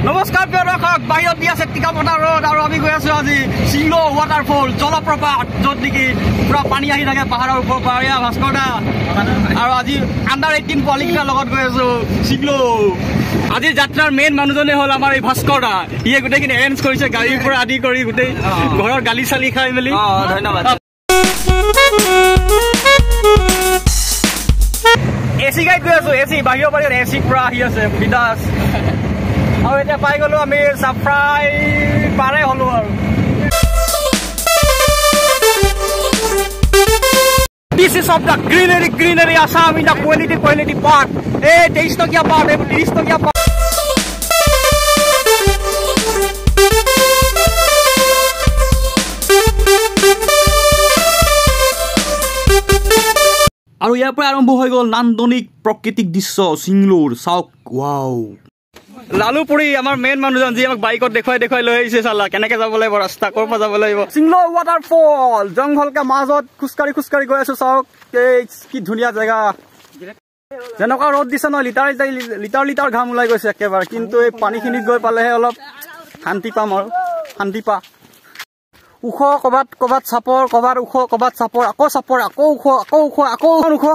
নমস্কাৰ প্ৰিয় দৰ্শক, বাহিৰত দি আছে টিকাফটা ৰ'দ আৰু আমি গৈ আছো আজি চিংলো ৱাটাৰফল জলপ্ৰপাত, য'ত নেকি পুৰা পানী আহি থাকে পাহাৰৰ ওপৰৰ পৰা। এয়া ভাস্কৰ দা আৰু আজি আণ্ডাৰ 18 পোৱালীকেইটাৰ লগত গৈ আছো চিংলো। আজিৰ যাত্ৰাৰ মেইন মানুহজনে হ'ল আমাৰ এই ভাস্কৰ দা। ইয়ে গোটেইখিনি এৰেঞ্জ কৰিছে, গাড়ীৰ পৰা আদি কৰি গোটেই ঘৰৰ গালি চালি খাই মেলি। ধন্যবাদ। এচি গাড়ীত গৈ আছো, এচি বাহিৰৰ পৰা এচি পুৰা আহি আছে বিন্দাছ। আৰু এতিয়া পাই গলো আমি চাফ্ৰাই পাৰে হলো আৰু। This is of the greenery, greenery Assam in the quality, quality park. এই 23 টকীয়া পাৰ্ক, এইবোৰ 30 টকীয়া পাৰ্ক। আৰু ইয়াৰ পৰা আৰম্ভ হৈ গ'ল নান্দনিক প্ৰাকৃতিক দৃশ্য চিংলোৰ। চাওক, ৱাও। লালুপুৰি আমাৰ মেইন মানুহজন, যি আমাক বাইকত দেখুৱাই দেখুৱাই লৈ আহিছে। চালা কেনেকে যাব লাগিব, ৰাস্তা ক'ৰ পৰা যাব লাগিব। চিংলো ৱাটাৰফল জংঘলকে মাজত খোজকাঢ়ি খোজকাঢ়ি গৈ আছো। চাওক এই কি ধুনীয়া জেগা। যেনেকুৱা ৰ'দ দিছে নহয়, লিটাৰ লিটাৰ লিটাৰ ঘাম ওলাই গৈছে একেবাৰে। কিন্তু এই পানীখিনিত গৈ পালেহে অলপ শান্তি পাম আৰু শান্তি পা। ওখ ক'ৰবাত ক'ৰবাত চাপৰ, ক'ৰবাত ওখ, ক'ৰবাত চাপৰ, আকৌ চাপৰ, আকৌ ওখ, আকৌ ওখ, আকৌ ওখ।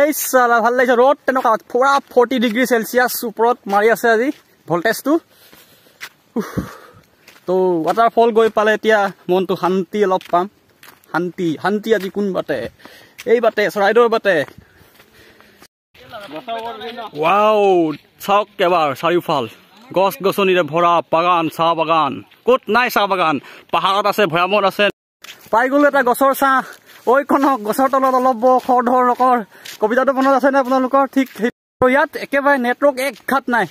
এই চালা ভাল লাগিছে। ৰ'দ তেনেকুৱা পুৰা 40 ডিগ্ৰী চেলচিয়াছ ওপৰত মাৰি আছে আজি ভল্টেজটো। তো ৱাটাৰফল গৈ পালে এতিয়া মনটো শান্তি অলপ পাম। শান্তি শান্তি আজি কোন বাটে, এই বাটে চৰাইদেউৰ বাটে। ৱাও, চাওক এবাৰ চাৰিওফাল গছ গছনিৰে ভৰা বাগান, চাহ বাগান। ক'ত নাই চাহ বাগান, পাহাৰত আছে, ভৈয়ামত আছে। পাই গ'লো এটা গছৰ ছাঁ। ঐখনক গছৰ তলত অলপ খৰ ধৰ নকৰ। কবিতাটো মনত আছেনে আপোনালোকৰ? ঠিক ইয়াত একেবাৰে নেটৱৰ্ক এক ঘাট নাই,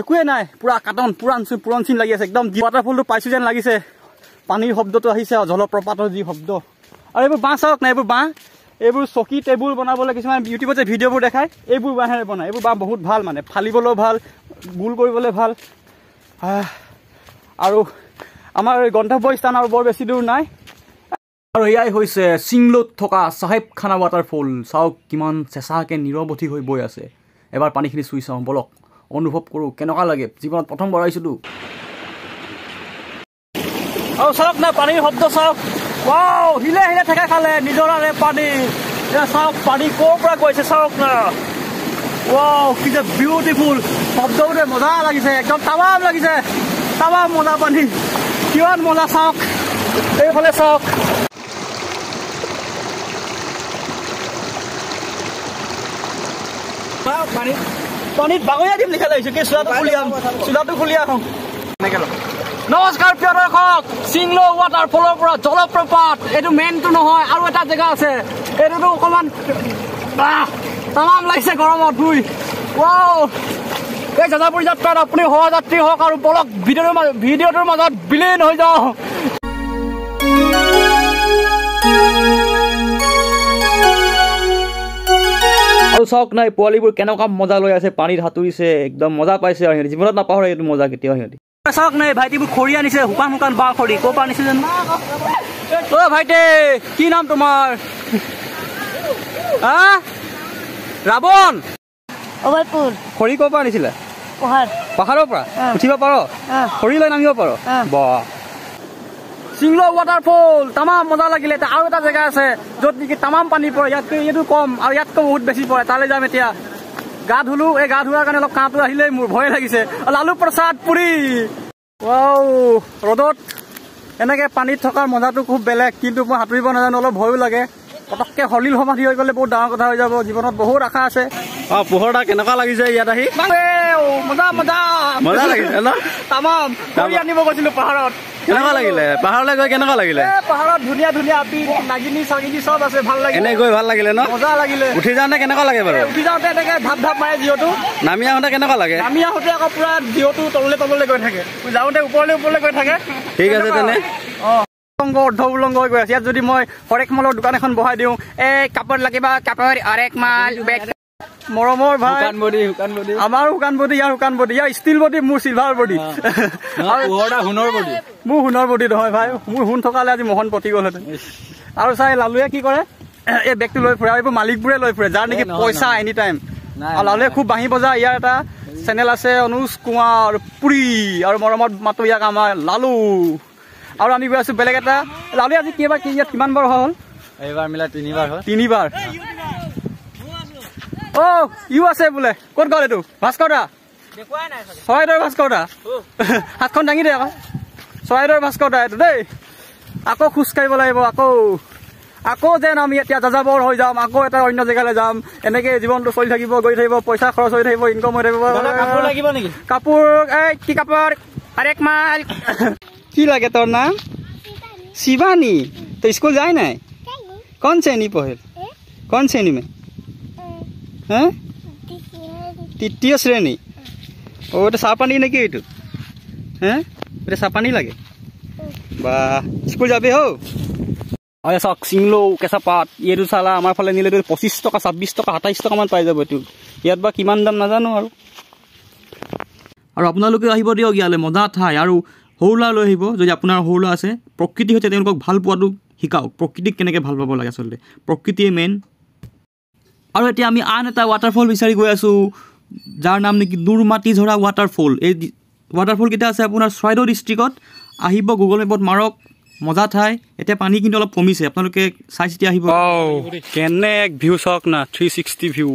একোৱে নাই, পুৰা কাটন পুৰাণ চিন লাগি আছে একদম। ৱাটাৰফলটো পাইছো যেন লাগিছে, পানীৰ শব্দটো আহিছে, জলপ্ৰপাতৰ যি শব্দ। আৰু এইবোৰ বাঁহ চাওক না, এইবোৰ বাঁহ, এইবোৰ চকী টেবুল বনাবলৈ কিছুমান ইউটিউবত যে ভিডিঅ'বোৰ দেখায়, এইবোৰ বাঁহেৰে বনায়। এইবোৰ বাঁহ বহুত ভাল, মানে ফালিবলৈও ভাল, গোল কৰিবলৈ ভাল। আৰু আমাৰ গন্তব্য স্থান আৰু বৰ বেছি দূৰ নাই। আৰু এয়াই হৈছে চিংলোত থকা চাহেবখানা ৱাটাৰফল। চাওক কিমান চেঁচাকৈ নিৰৱধি হৈ বৈ আছে। এবাৰ পানীখিনি চুই চাওঁ বলক, অনুভৱ কৰোঁ কেনেকুৱা লাগে। জীৱনত প্ৰথমবাৰ আহিছোঁতো। আৰু চাওক না পানীৰ শব্দ চাওক। ৱাও, হিলে হিলে ঠেকা খালে নিজৰাৰে পানী। এতিয়া চাওক পানী ক'ৰ পৰা গৈছে চাওক না। ৱাও, কি যে বিউটিফুল শব্দবোৰে, মজা লাগিছে একদম, তামাম লাগিছে, তামাম মজা পানী, কিমান মজা। চাওক এইফালে চাওক। পানীত বাগৰিয়াই দিম লিখা লাগিছে। কি চোলাটো খুলি আহোঁ, চোলাটো খুলি আহোঁ। নমস্কাৰ প্ৰিয় দৰ্শক, চিংলো ৱাটাৰফলৰ পৰা জলপ্ৰপাত, এইটো মেইনটো নহয়, আৰু এটা জেগা আছে, এইটোতো অকণমান তামাম লাগিছে গৰমত ধুই। ৱাও, এই যাযাবৰী যাত্ৰাত আপুনি সহযাত্ৰী হওক আৰু বলক ভিডিঅ'টোৰ মাজত বিলীন হৈ যাওঁ। আৰু চাওক নাই পোৱালিবোৰ কেনেকুৱা মজা লৈ আছে, পানীত সাঁতুৰিছে, একদম মজা পাইছে। আৰু সিহঁতি জীৱনত নাপাহৰে এইটো মজা কেতিয়াও সিহঁতি। চাওক নাই ভাইটিবোৰ খৰি আনিছে, শুকান শুকান বাঁহ খৰি। ক'ৰ পৰা আনিছে জানো? অ' ভাইটি, কি নাম তোমাৰ? হা, ৰাৱণ। খৰি ক'ৰ পৰা আনিছিলে? পাহাৰৰ পৰা। উঠিব পাৰ? খৰি লৈ নামিব পাৰ? বাহ। চিংলো ৱাটাৰফল তামাম মজা লাগিলে। এতিয়া আৰু এটা জেগা আছে য'ত নেকি তামাম পানী পৰে, ইয়াতকৈ এইটো কম আৰু ইয়াতকৈ বহুত বেছি পৰে, তালৈ যাম এতিয়া। গা ধুলো, এই গা ধোৱাৰ কাৰণে অলপ কাঁহটো আহিলেই মোৰ ভয় লাগিছে। লালু প্ৰসাদ পুৰী। ৱাও, ৰ'দত এনেকে পানীত থকাৰ মজাটো খুব বেলেগ, কিন্তু মই সাঁতুৰিব নাজানো, অলপ ভয়ো লাগে। পটককৈ সলিল সমাধি হৈ গ'লে বহুত ডাঙৰ কথা হৈ যাব। জীৱনত বহুত আশা আছে। অ পোহৰ দা, কেনেকুৱা লাগিছে ইয়াত আহি? মজা মজা মজা লাগিছে ন? তামাম খৰি আনিব গৈছিলো পাহাৰত। কেনেকুৱা লাগিলে পাহাৰলৈ গৈ? কেনেকুৱা লাগিলে পাহাৰত? ধুনীয়া ধুনীয়া আপি নাগিনী চাগিনী চব আছে, ভাল লাগিলে। এনে গৈ ভাল লাগিলে ন? মজা লাগিলে। উঠি যাওঁতে কেনেকুৱা লাগে বাৰু? উঠি যাওঁতে এনেকে ধাপ ধাপ মাৰে জিঅ'টো, নামি আহোঁতে কেনেকুৱা লাগে? নামি আহোঁতে আকৌ পুৰা জিঅ'টো তললৈ তললৈ গৈ থাকে, যাওঁতে ওপৰলৈ ওপৰলৈ গৈ থাকে। ঠিক আছে তেনে। অ অৰ্ধ উলংগ হৈ গৈ আছে। ইয়াত যদি মই হৰেক মালৰ দোকান এখন বহাই দিওঁ, এই কাপোৰ লাগিব, কাপোৰ হৰেক মাল। মৰমৰ ভাই, আমাৰ শুকান বডি, ইয়াৰ শুকান বডি, ইয়াৰ ষ্টিল বডি, মোৰ চিলভাৰ বডি, মোৰ সোণৰ বডি নহয় ভাই, মোৰ সোণ থকালে আজি মোহন পতি গ'লহেঁতেন। আৰু চাই লালুৱে কি কৰে, এই বেগটো লৈ ফুৰে, আৰু এইবোৰ মালিকবোৰে লৈ ফুৰে, যাৰ নেকি পইচা এনি টাইম। আৰু লালুৱে খুব বাঁহী বজায়, ইয়াৰ এটা চেনেল আছে অনুজ কুমাৰ পুৰী, আৰু মৰমত মাতো ইয়াক আমাৰ লালু। আৰু আমি গৈ আছোঁ বেলেগ এটা লালু। আজি কেইবাৰ কি ইয়াত কিমান বাৰ হ'ল? এইবাৰ মিলাই তিনিবাৰ হ'ল। তিনিবাৰ। অ' ইউ আছে বোলে, ক'ত গ'ল এইটো? ভাস্কৰ দা, চৰাইদেউৰ ভাস্কৰ দা, হাতখন দাঙি দে আকৌ। চৰাইদেউৰ ভাস্কৰ দা এইটো দেই। আকৌ খোজকাঢ়িব লাগিব, আকৌ আকৌ যেন আমি এতিয়া যাযাবৰ হৈ যাম, আকৌ এটা অন্য জেগালৈ যাম। এনেকে জীৱনটো চলি থাকিব, গৈ থাকিব, পইচা খৰচ হৈ থাকিব, ইনকম হৈ থাকিব। কাপোৰ লাগিব নেকি? কাপোৰ এই কি কাপোৰ? আৰে মাল কি লাগে? তোৰ নাম শিৱানী। তো স্কুল যায় নাই? কোন শ্ৰেণী পঢ়ে? কোন শ্ৰেণী মে? হা, তৃতীয় শ্ৰেণী। অ' এইটো চাহপানী নেকি এইটো? হে, এইটো চাহপানী লাগে। বা স্কুল যাবি হৌ? হয় চাওক, চিংলৌ কেঁচা পাত এইটো চালা আমাৰ ফালে নিলে 25 টকা, 26 টকা, 27 টকামান পাই যাব এইটো। ইয়াত বা কিমান দাম নাজানো আৰু। আৰু আপোনালোকেও আহিব দিয়ক ইয়ালৈ, মজা ঠাই। আৰু সৰু ল'ৰা লৈ আহিব যদি আপোনাৰ সৰু ল'ৰা আছে। প্ৰকৃতি সৈতে তেওঁলোকক ভাল পোৱাটো শিকাওক, প্ৰকৃতিক কেনেকৈ ভাল পাব লাগে। আচলতে প্ৰকৃতিয়ে মেইন। আৰু এতিয়া আমি আন এটা ৱাটাৰফল বিচাৰি গৈ আছোঁ, যাৰ নাম নেকি নুৰমাটি ঝৰা ৱাটাৰফল। এই ৱাটাৰফলকেইটা আছে আপোনাৰ চৰাইদেউ ডিষ্ট্ৰিক্টত। আহিব, গুগল মেপত মাৰক, মজা ঠাই। এতিয়া পানী কিন্তু অলপ কমিছে, আপোনালোকে চাই চিতি আহিব। কেনে এক ভিউ চাওক না, 360 ভিউ।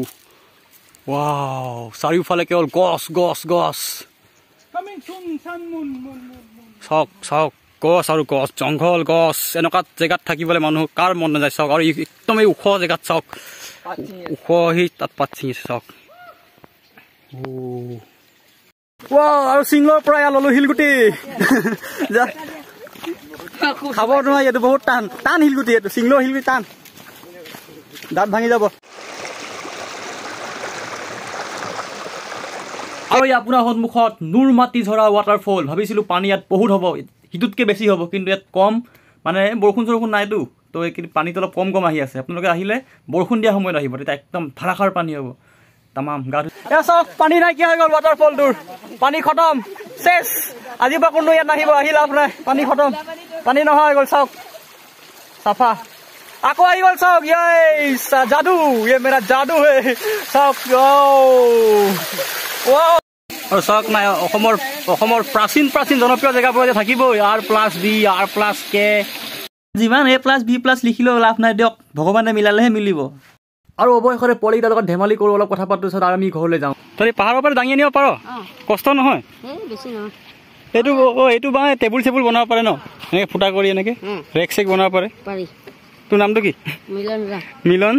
ৱাও, চাৰিওফালে কেৱল গছ গছ গছ। চাওক চাওক, গছ আৰু গছ, জংঘল গছ। এনেকুৱা জেগাত থাকিবলৈ মানুহ কাৰ মন নাযায় চাওক। আৰু একদম এই ওখ জেগাত চাওক, ওখ সেই তাত পাত ছিঙিছে চাওক। আৰু চিংলৰ পৰা ইয়াত ললো শিলগুটি, খাব নোৱাৰি এইটো, বহুত টান টান শিলগুটি এইটো, চিংলৰ শিলগুটি টান, দাঁত ভাঙি যাব। আৰু এই আপোনাৰ সন্মুখত নুৰমাটি ঝৰা ৱাটাৰফল। ভাবিছিলোঁ পানী ইয়াত বহুত হ'ব, সিটোতকৈ বেছি হ'ব, কিন্তু ইয়াত কম, মানে বৰষুণ চৰষুণ নাইতো, তো এইখিনি পানীটো অলপ কম কম আহি আছে। আপোনালোকে আহিলে বৰষুণ দিয়া সময়ত আহিব, তেতিয়া একদম ধাৰাসাৰ পানী হ'ব, তামাম গা ধুই। এয়া চাওক, পানী নাইকিয়া হৈ গ'ল ৱাটাৰফলটোৰ, পানী খতম, চেচ। আজিৰ পৰা কোনো ইয়াত নাহিব, আহি লাভ নাই, পানী খতম, পানী নোহোৱা হৈ গ'ল। চাওক চাফা, আকৌ আহি গ'ল চাওক। ইয়ে যাদু, ইয়ে মেৰা যাদু হে। চাওক, আৰু চাওক নাই, অসমৰ অসমৰ প্ৰাচীন প্ৰাচীন জনপ্ৰিয় জেগাবোৰ যে থাকিবই। R plus B, R plus K, যিমান এ প্লাছ বি প্লাছ লিখিলেও লাভ নাই দিয়ক, ভগৱানে মিলালেহে মিলিব। আৰু অৱশেষতে পোৱালিকেইটাৰ লগত ধেমালি কৰোঁ, অলপ কথা পাতোঁ, তাৰপিছত আৰু আমি ঘৰলৈ যাওঁ। তই পাহাৰৰ পৰা দাঙি আনিব পাৰ, কষ্ট নহয় এইটো? অ' এইটো বা টেবুল চেবুল বনাব পাৰে ন, এনেকৈ ফুটা কৰি এনেকৈ ৰেক চেক বনাব পাৰে। তোৰ নামটো কি? মিলন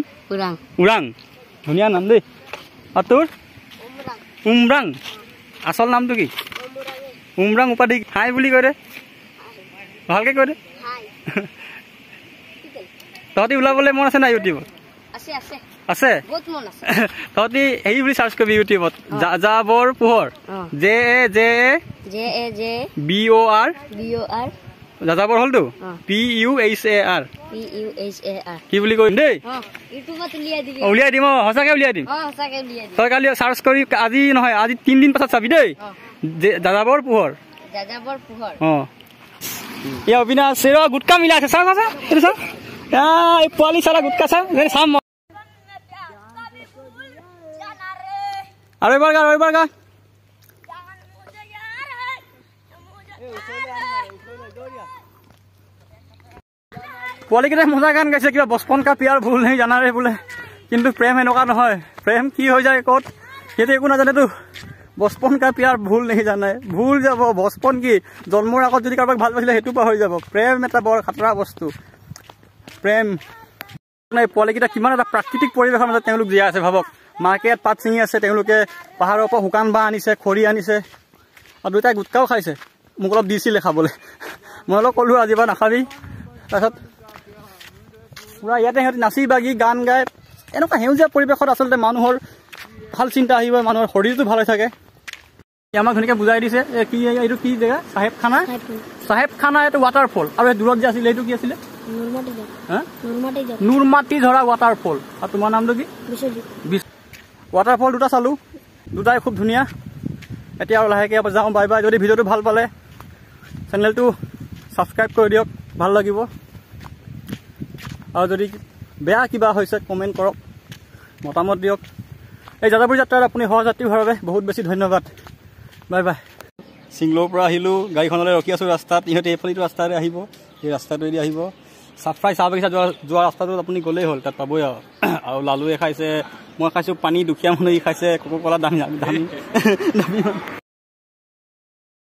ওৰাং, ধুনীয়া নাম দেই। আৰু তোৰ? উমৰাং। আচল নামটো কি? উমৰাং উপাধি। হাই বুলি কৈ দে, ভালকে কৈ দে। তহঁতি ওলাবলৈ মন আছে নাই ইউটিউবত? আছে? তহঁতি হেৰি বুলি চাৰ্চ কৰিবি ইউটিউবত, যাযাবৰ পোহৰ, J A J A B O R, যাযাবৰ হ'লতো, P U H A R, কি বুলি কৰিম দেই, উলিয়াই দিম। অ' সঁচাকে উলিয়াই দিম। তই কালি চাৰ্চ কৰি, আজি নহয় আজি 3 দিন পাছত চাবি দেই, যাযাবৰ পোহৰ। অঁ, এই অবিনাশ ৰ গুটকা মিলাই আছে, চা চা এইটো চা, এই পোৱালি চালা গুটকা চা, চাম। আৰু এবাৰ গা, আৰু এবাৰ গা। পোৱালিকেইটাই মজা গান গাইছে, কিবা বচপন কা পিয়াৰ ভুল নেহি জানাৰে বোলে। কিন্তু প্ৰেম এনেকুৱা নহয়, প্ৰেম কি হৈ যায় ক'ত সেইটো একো নাজানেতো। বচপন কা পিয়াৰ ভুল নেহি জানে, ভুল যাব। বচপন কি, জন্মৰ আগত যদি কাৰোবাক ভাল পাইছিলে সেইটো পাহৰি যাব। প্ৰেম এটা বৰ খাতৰা বস্তু। প্ৰেম মানে পোৱালিকেইটা কিমান এটা প্ৰাকৃতিক পৰিৱেশৰ মাজত তেওঁলোক জীয়াই আছে ভাবক। মাকে ইয়াত পাত ছিঙি আছে, তেওঁলোকে পাহাৰৰ পৰা শুকান বাঁহ আনিছে, খৰি আনিছে, আৰু দুয়োটাই গুটকাও খাইছে। মোক অলপ দিছিলে খাবলৈ, মই অলপ ক'লোঁ আজিৰ পৰা নাখাবি। তাৰপিছত পূৰা ইয়াতে সিহঁতি নাচি বাগি গান গাই। এনেকুৱা সেউজীয়া পৰিৱেশত আচলতে মানুহৰ ভাল চিন্তা আহিব, মানুহৰ শৰীৰটো ভাল হৈ থাকে। আমাক ধুনীয়াকৈ বুজাই দিছে কি এইটো কি জেগা, চাহেবখানা। চাহেবখানা এইটো ৱাটাৰফল। আৰু এই দূৰত যে আছিলে এইটো কি আছিলে? নুৰমাটি ঝৰা ৱাটাৰফল। আৰু তোমাৰ নামটো কি? ৱাটাৰফল দুটা চালোঁ, দুটাই খুব ধুনীয়া। এতিয়া আৰু লাহেকৈ যাওঁ, বাই বাই। যদি ভিডিঅ'টো ভাল পালে চেনেলটো ছাবস্ক্ৰাইব কৰি দিয়ক, ভাল লাগিব। আৰু যদি বেয়া কিবা হৈছে কমেণ্ট কৰক, মতামত দিয়ক। এই যাযাবৰী যাত্ৰাত আপুনি সহযাত্ৰী হোৱাৰ বাবে বহুত বেছি ধন্যবাদ। Bye bye. চিংলোৰ পৰা আহিলোঁ, গাড়ীখনলৈ ৰখি আছোঁ ৰাস্তাত। ইহঁতে এইফালেটো ৰাস্তাৰে আহিব, এই ৰাস্তাটোৱেদি আহিব। চাফ্ৰাই চাহ বাগিচা যোৱা ৰাস্তাটোত আপুনি গ'লেই হ'ল, তাত পাবই আৰু। আৰু লালুৱে খাইছে, মই খাইছোঁ পানী, দুখীয়া মানুহ ই খাইছে কোকো ক'লা, দামী দামী দামী।